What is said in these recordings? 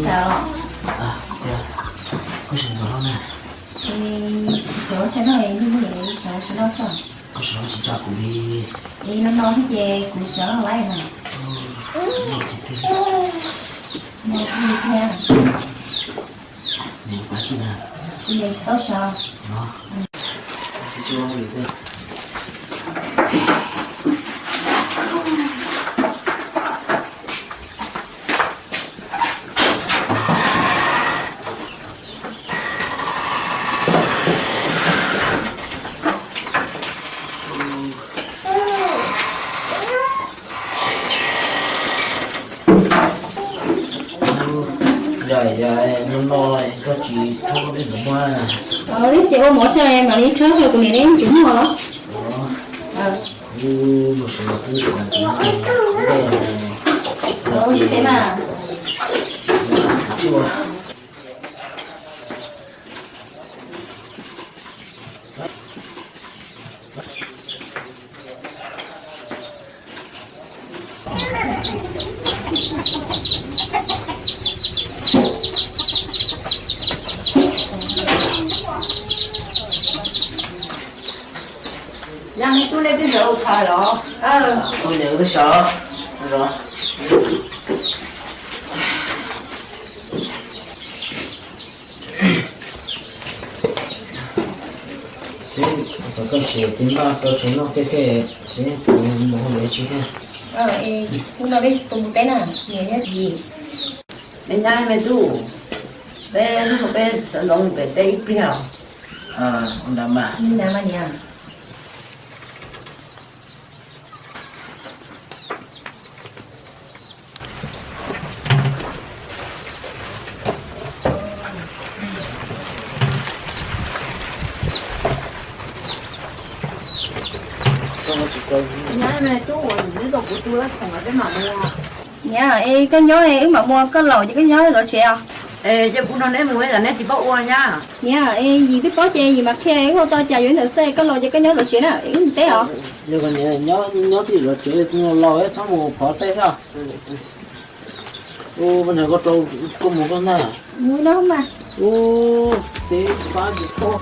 Xav, koj sawv ntxov no na. Xav ua tshais noj, xav ua tshais noj tso. Koj sawv tsis tso kuv li. Es no no thiab ces kuv sawv laij mas. No tiag tiag. Nws ua tsi na? Kuv yeej tsis tau sawv. No. Yog, yog no no koj tsis txhob peb tus muag. Ces ua mov tso mam li tshawb rau kuv niam neb tus muag los. Kuv mus sawv ntxov xwb, ua tsis tau mas. Yog nej tub nej twb sawv ua tshais los? Ua yog twb sawv zov. Seb, thaum koj siav ces noj tau tsis noj tej thiab, seb kuv mus hauj lwm tsis thiab. Kuv no peb tus mus teb na, niam nyob tid. Me nyab me tub, peb hnub no peb sawv ntxov mus pem teb ib pliag os. Ua ntawd mas. Ua ntawd mas niam. Niam, es koj nyob es wb mam mus, koj laus ces koj nyob zov tsev os. Es kuv nrog neb mus, yog neb tsis paub ua nyab. Niam, es yim twb paub ces yim mam qhia wb ua tau cas yuav ntawm xwb, koj laus ces koj nyob zov tsev na, wb mus teb os. Nyob tij zov tsev, laus txhob mus phov tej xwb. Ua, koj rau koj mus koj na. Ua, teb fab tsis tau.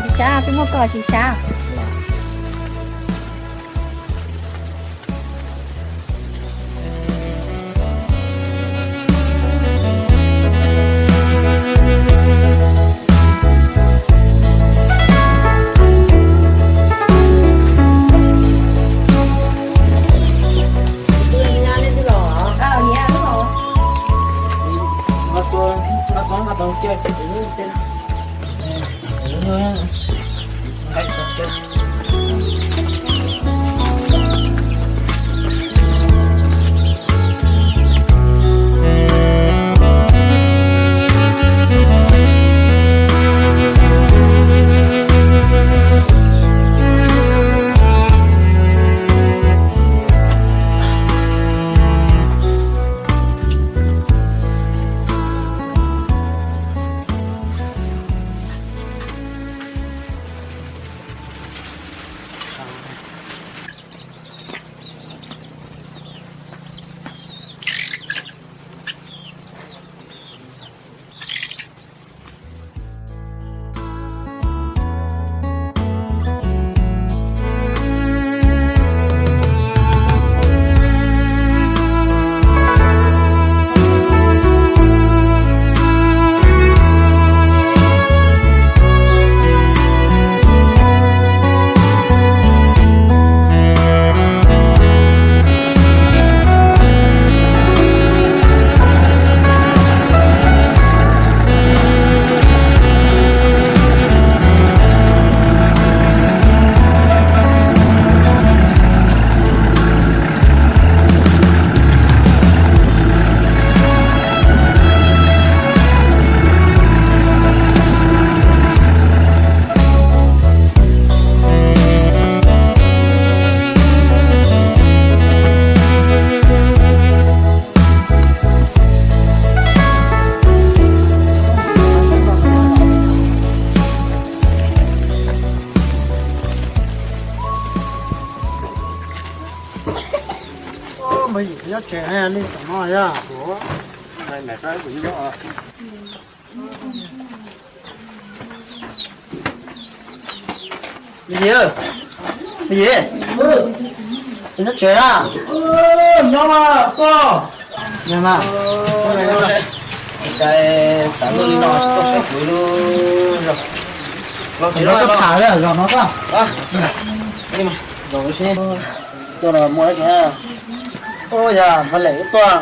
Tsis sab, twb muaj koj tsis sab. Nyob tsev li tam no yog. Yim, yim, nyob tsev na. Nyob mas koj. Nyob mas. Cai tas luaj li no tsis tuaj saib kuv lub zos. Los tsis los tham li zos no koj. Tuaj los muaj dab tsi? Ub, yog Npaj Lem wb tuaj,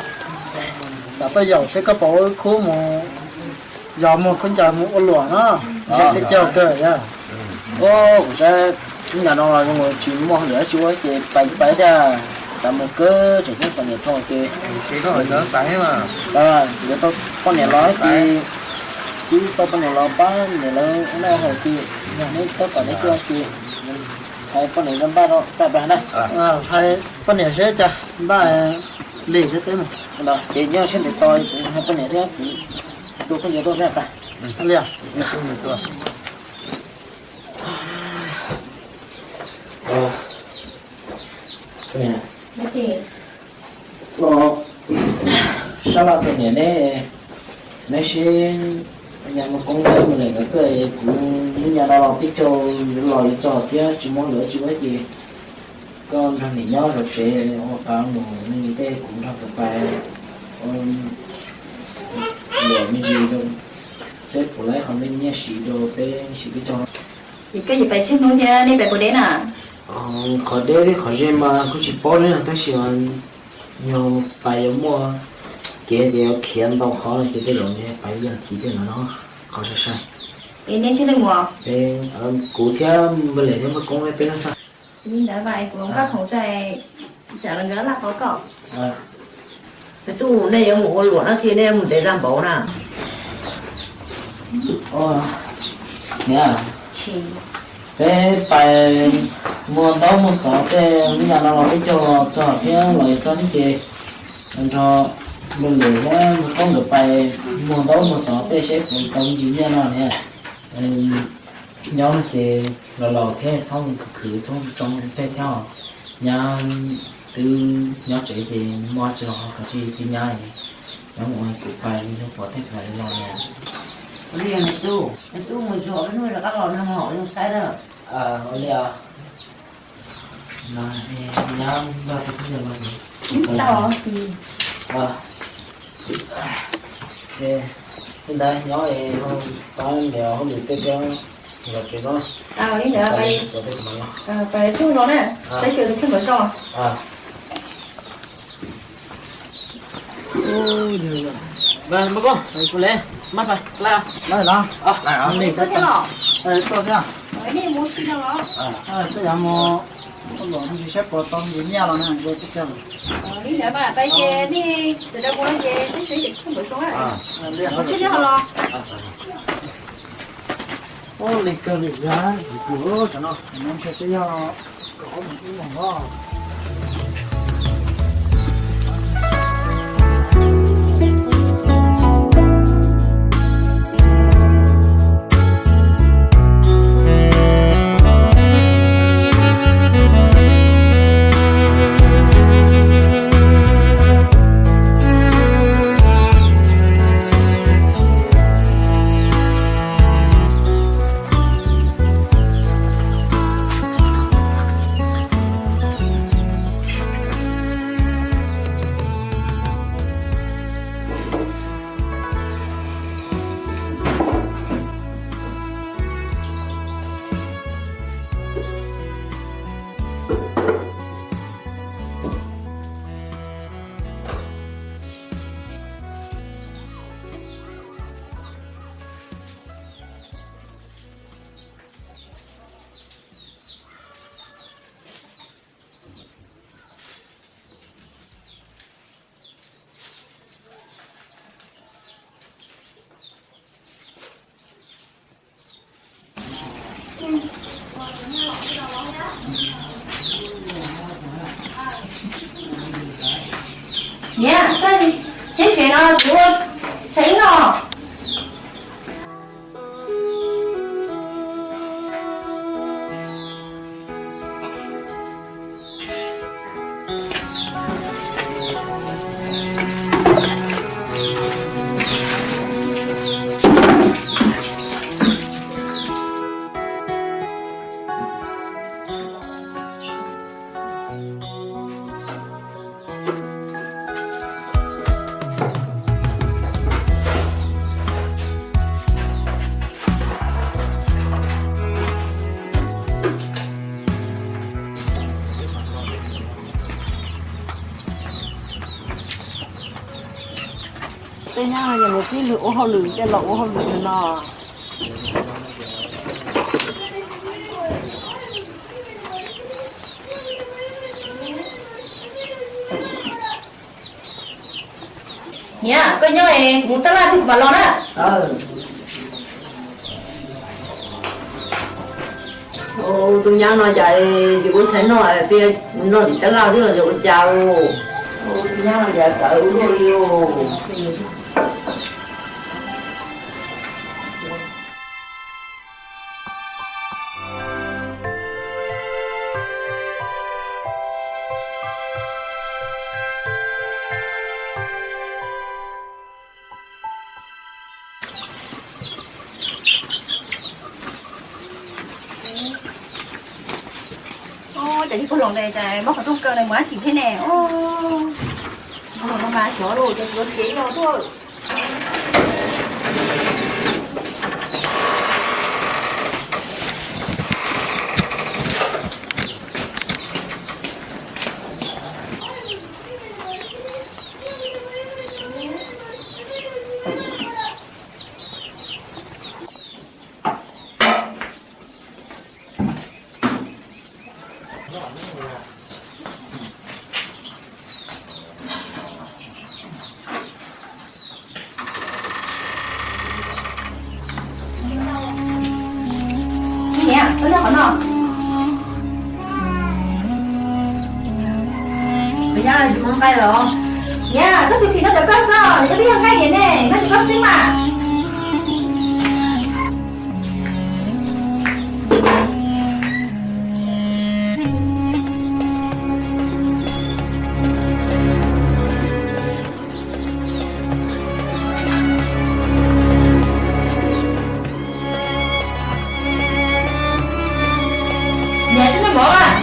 xav tuaj yaum seb koj puas ua khub mus, yog muag khaub ncaws mus ua luam no, seb peb caug kawg yog. Ub, kuv saib ib nyuag no los zoo tsis muaj hauj lwm dab tsi ua ces pais pais thiab, xav mus kawg tseem ceeb txom nyem dhau ces yuav tau poj niam los ces, twb tau poj niam los pab niam lawv ua noj haus ces, yog neb tab tom neb tuaj ces hais poj niam npaj no pab pab na. Hais poj niam seb cas npaj li thiab peb mus. Ces nyob siab ntev tos kuv hais poj niam thiab kuv tua khaub ncaws tuaj peb pais. Li os. Sab laj tus niam neb, neb seb nyab mus koob neb mus lem nkawd tuaj, kuv nyab no los peb caug los yuav txog thiab tsis muaj hauj lwm dab tsi ua ces koj nrog niam nyob zov tsev ua qab mus, neb li tej kuv nrog nkawd pais ua luam me ntsis rau peb puas laib qhov me nyiaj siv rau peb siv peb caug. Ces koj yuav pais tsheej hnub thiab nej pais puas deb na? Qhov deb thiab qhov ze mas kuj tsis paub thiab tab sis yog pais yuav muaj kev tias yuav khiav ntau qhov no ces tej zaum pais ib as thiv tej no no, qhov sai sai. Es nej tsheej leej mus? Kuv thiab Npaj Lem thiab Npaj Koob peb lab xwb. Li ntawd mas kuv npaj khoom tso, tsam los nkawd laj qhov koj. Tus tub, nej yuav mus ua luam dab tsi nej yuav mus ntev tag npaum na? Niam, peb pais muag ntaub muag xov tej, hnub no los peb caug los txog thiab los yuav txog thiab ces nrog Npaj Lem thiab Npaj Koob nkawd pais muag ntaub muag xov tej seb puas tau me ntsis nyiaj no niam. Nyob ces los laus thiab txhob khwv khwv txhob tsoo tej thiab os. Nyab twb nyob tsev ces muaj tsis los ho kav tsij txib nyab, nyob mus ua kuv pais li hnub puav tej pais li los. Ua li os me tub, me tub mus zov peb hnub rov qab los nag hmo zoo saib na. Ua li os. Nyab nrog tus tub yog los. Li ntawd nyob pab niam hauj lwm tej thiab los tsev no. Li ntawd pais tsuag no na, saib xyuas tus kheej puas zoo. Npaj Koob, kuv le, maj pais, laj, laj, tuaj thiab. Nej mus si no los? Twb yog mus ua luam no ces saib puas tau me ntsis nyiaj los na, ua tib cag. Li ntawd mas pais ces nej sawv daws mus no ces peb saib tus kheej puas zoo na. Li ntawd los. Ub, li kawg li yog kuv cov no, no ntshe twb yog kaum ob moos ib moos os. Niam, koj tseem tsev no kuv ua tsev no. Nyab no ces nws tib lwg ua hauj lwm, coj los ua hauj lwm no. Niam, koj nyob es kuv mus taj laj twg kuv mam los na. Tus nyab no cas tsis kuv saib noj, tias noj tim taj laj twb los yog ua cas. Tus nyab no cas txawv ua luaj li os. Cas li pog los ntawd cas mob qhov rooj kaw na, mus dab tsi thiab ne? Pog los no mas xyov los cas tsis ua tsev li no tuaj. Niam, koj nyob qhov no. Niam, tsis muaj nqaij los? Niam, koj tsis phim no cov koj xwb, koj twb yog nqaij niam ne, noj tsis koj xwb mas. Niam, tsis muaj mov mas.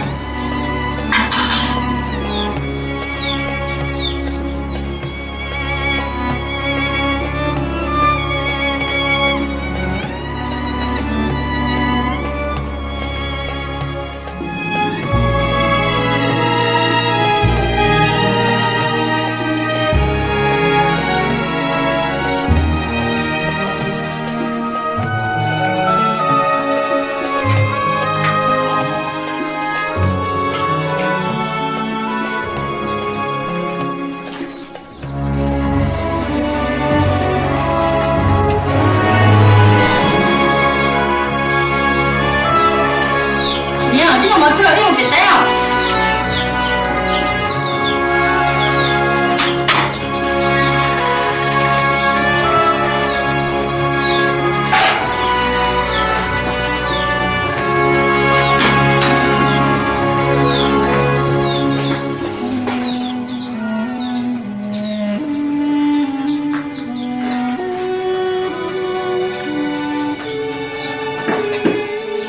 Niam, tsis muaj mov tsuag, wb mus pem teb os.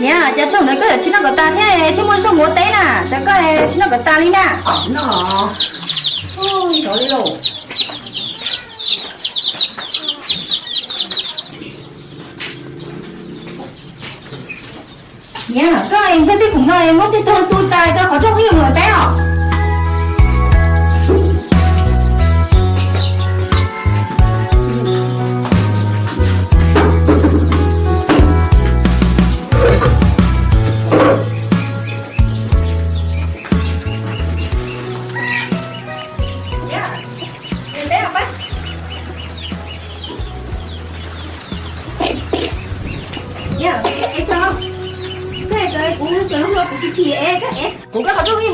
Niam, cas tsaug ntawd koj yuav tsis noj kom tas thiab, thiab muaj zog mus ua teb na, cas koj tsis noj kom tas li na? Noj, noj li lauj. Niam, koj ntshe tej khoom no muab tej tog tu tas rau qhov rooj wb mus ua teb os. Kuv koj qhov rooj wb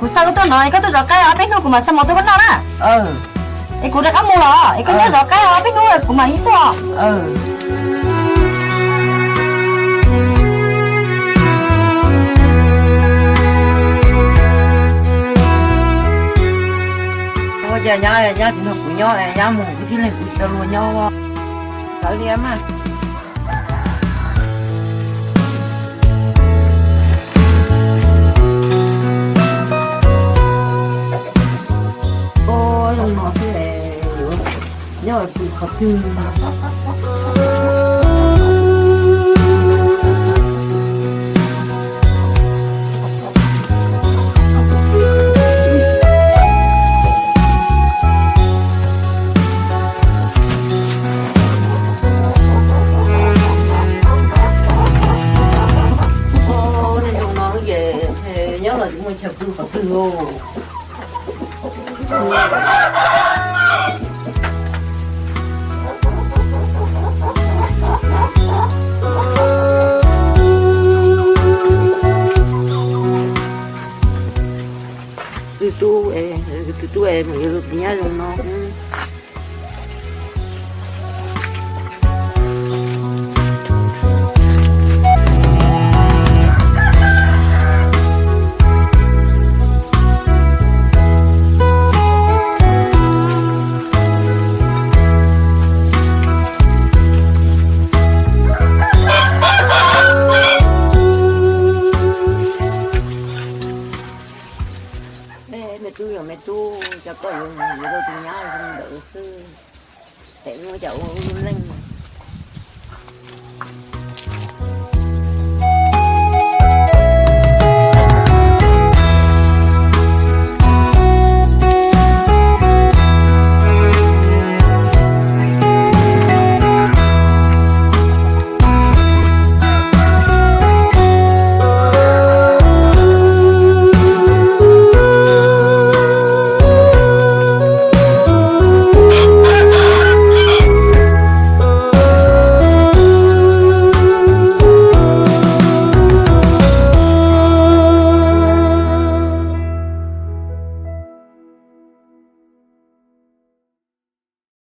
Kuv xa koj tuaj no es koj tuaj zov qaib ob peb hnub kuv mam xa mov tuaj koj noj na. Es kuv rov qab mus los es koj nyob zov qaib ob peb hnub kuv mam li tuaj. Ua cas nyab, nyab tsis nrog kuv nyob, nyab mus kuv tib leeg kuv tsis tau luag nyob. Kav liam mas. Ua zoo no xwb, nyob pw qhov twg? Ua zoo no ces nyob los tsis muaj chaw pw qhov twg. Tus tub, tus tub es mus yuav tus nyab zoo no. Me tub, yog me tub cov koj yuav mus yuav tau tus nyab zoo ntawd xwb, pem muaj cas ua ub leej.